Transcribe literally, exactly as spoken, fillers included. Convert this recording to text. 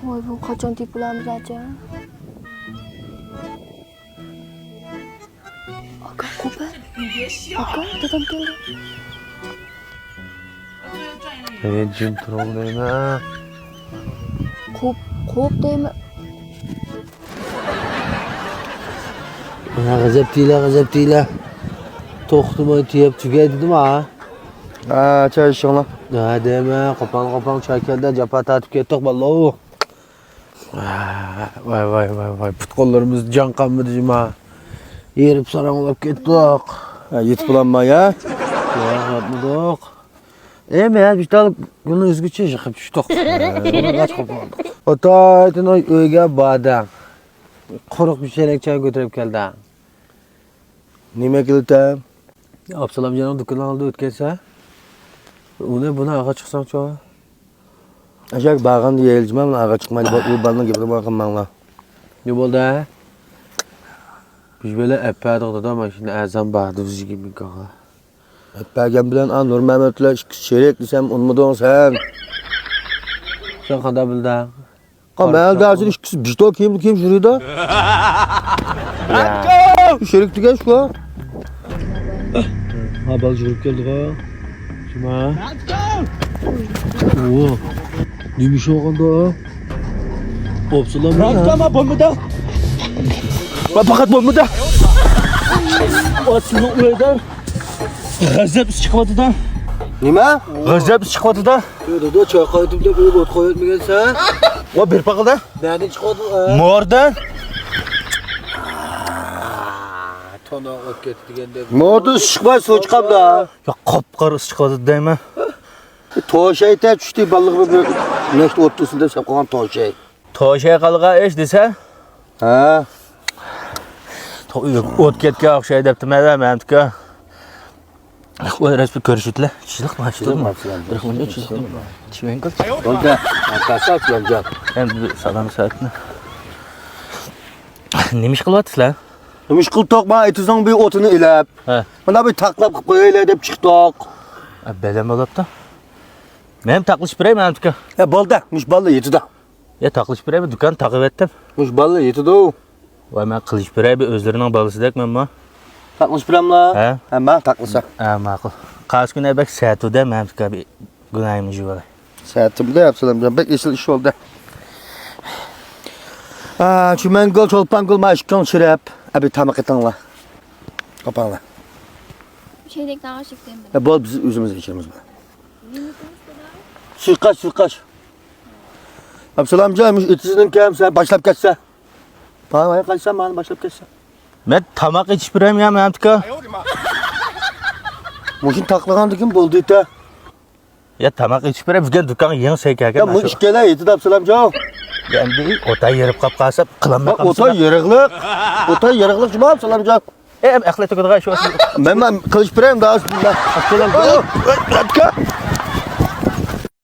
ۋاي، بۇ قاچان تېپىلامىز ئاچا؟ ئاكا، قوپە. ئاكا، دادام كەلدى. ھەي، جىم تۇرۇڭ دەيمەن. قوپ، قوپ دەيمەن. ھە، غەزەپ تىيلا، غەزەپ تىيلا. توختىماي تېيىپ تۈگەي دېدىم ھا. ھە، چاي ئىچىڭلار. ھە، دەيمەن، قوپاڭ، قوپاڭ چاي كەلدى، جاپا تارتىپ كەتتۇق، باللو. ۋاي، ۋاي، ۋاي، ۋاي، پۇت-قوللىرىمىز جان قالمىدى جۇما. ھېرىپ ساراڭ بولۇپ كەتتۇق. ھە، يېتىپ بولالماي، ھە؟ ياق، ياتمىدۇق. ئەي، مەن بىر تال گۈلنى ئۈزگۈچە يىقىپ چۈشتۇق. ئاتايتىن ئۆيگە باردىڭ. قۇرۇق بىر چەينەك چاي كۆتۈرۈپ كەلدىڭ. نېمە كېلىتەم؟ ئابسالامجاننىڭ دۇكىنىنىڭ ئالدىدا ئۆتكەنسەن. ئۇنى بۇنى ئاغا چىقساڭچۇ. ئەشەك بارغاندا يېيىلجىما، مانا ئاغا چىقمايدۇ. بۇ، بۇ بالىنىڭ گېپىنى ماڭا قىلماڭلار. نېمە بولدى ھە؟ بىز بىلەن ئەپ بەردۇق دادا، ماشىنا ئەرزان باردى بىزگە مىكاغا. ئەپ بەرگەن بىلەن ئا نۇرمەمەت بىلەن ئىككىسى شېرىك دېسەم ئۇنىمىدىڭ سەن. سەن قانداق بىلدىڭ؟ قا مەن دەرسىدە ئىككىسى بىتو كىيىمدە كىيىپ يۈرىدۇ. شېرىك دېگەن شۇ. ھا، بالا يۈگۈرۈپ كەلدىغۇ. جۇما. ئۇ. نېمە ئىش بولغاندا؟ ئوپسىلام. راكتاما بولمىدى. ۋە پەقەت بولمىدى. ئاتسىنىڭ ئۆيدە. غەزەپ ئىس چىقىۋاتىدۇ. نېمە؟ غەزەپ ئىس چىقىۋاتىدۇ. دادا، چاي قايتىم دەپ ئۆيگە ئوت قويۇۋەتمىگەنسەن. ۋە بىر پاقىلدا. نەدىن چىقىۋاتىدۇ؟ موردىن. تونۇق ئۆتۈپ كەتتى دېگەندە. موردىن ئىس چىقماي سۇ چىقامدا. يا، قاپقارا ئىس چىقىۋاتىدۇ دەيمەن. توشەي تە چۈشتى، بالىلىق بىر، بىر نەشتە ئوتتۇرىسىدا سەپ قالغان توشەي. توشەي قالغان ئىش دېسە؟ ھە. تو-، ئۆيگە ئوت كەتكەن ئوخشاي دەپتىمەن-دە، مەمتىكا. ۋاي، راست بىر كۆرۈشۈۋېتىلە. چىلىق ما، چىلىق ما. چىلىق ما، چىلىق ما. چىۋىنكىل. بولدى. ئەمدى بىر سالام سائەتنى. نېمە ئىش قىلىۋاتىسىلەر؟ نېمە ئىش قىلدۇق؟ ما ئېتىزنىڭ بىر ئوتىنى ئېلىپ. ھە. مانا بىر تاقلاپ قىلىپ قويايلى دەپ چىقتۇق. ئە، بەلەن بولۇپتۇ. مەن تاقلىشىپ بېرەي، مەمتىكا. ئە، بولدى. مۇشۇ بالىلار يېتىدۇ. يا، تاقلىشىپ بېرەي، بىر دۇكان تاقىۋەتتىم. مۇشۇ بالىلار يېتىدۇ. ۋاي، مەن قىلىشىپ بېرەي، بىر ئۆزلىرىنىڭ بالىسىدەك مەنمۇ. تاقلىشىپ بېرەملا؟ ھە؟ ھە، ماڭ تاقلىسا. ھە، ماقۇل. قارسى كۈنى بەك سەتۇدە مەمتىكا بىر گۇناھىمنى يۇيۇۋالاي. سەتۇدە، ئابسالامجان، بەك ئېسىل ئىش بولدى. ھە، چۈمەنگۈل، چولپانگۈل، ما ئىككىڭ چىرەپ، ئەبى تاماق ئېتىڭلار. قاپاڭلار. شەيدەك تاغا شىكتەن بىلەن. ھە، بول، بىز ئۆزىمىز ئىچىمىز بار. سىز قاچ، سىز قاچ. ئابسالامجان، مۇشۇ ئېتىزنىڭ كەم، سەن باشلاپ كەتسە. باي، باي، قايسا مانا باشلاپ كەتسە. مەن تاماق ئېتىپ بېرەيمۇ يا، مەمتىكا؟ مۇشۇنى تاقلىغاندىكىن بولدى تە. يا، تاماق ئېتىپ بېرەي، بۈگۈن دۇكانغا يېڭى سەي كەلگەن. يا، مۇ ئىككىلەن ئېتىدۇ، ئابسالامجان. يا، ئەمدى ئوتا يېرىپ قاپ قالسا، قىلالماي قالسا. ئوتا يېرىقلىق. ئوتا يېرىقلىق جۇما، ئابسالامجان. ئەي، ئەم، ئەقلى تۆكىدىغان شۇ. مەن، مەن قىلىش بېرەيمۇ، بىسمىللا. ئابسالامجان. ئوي، ئوي، ئوي، ئاتكا.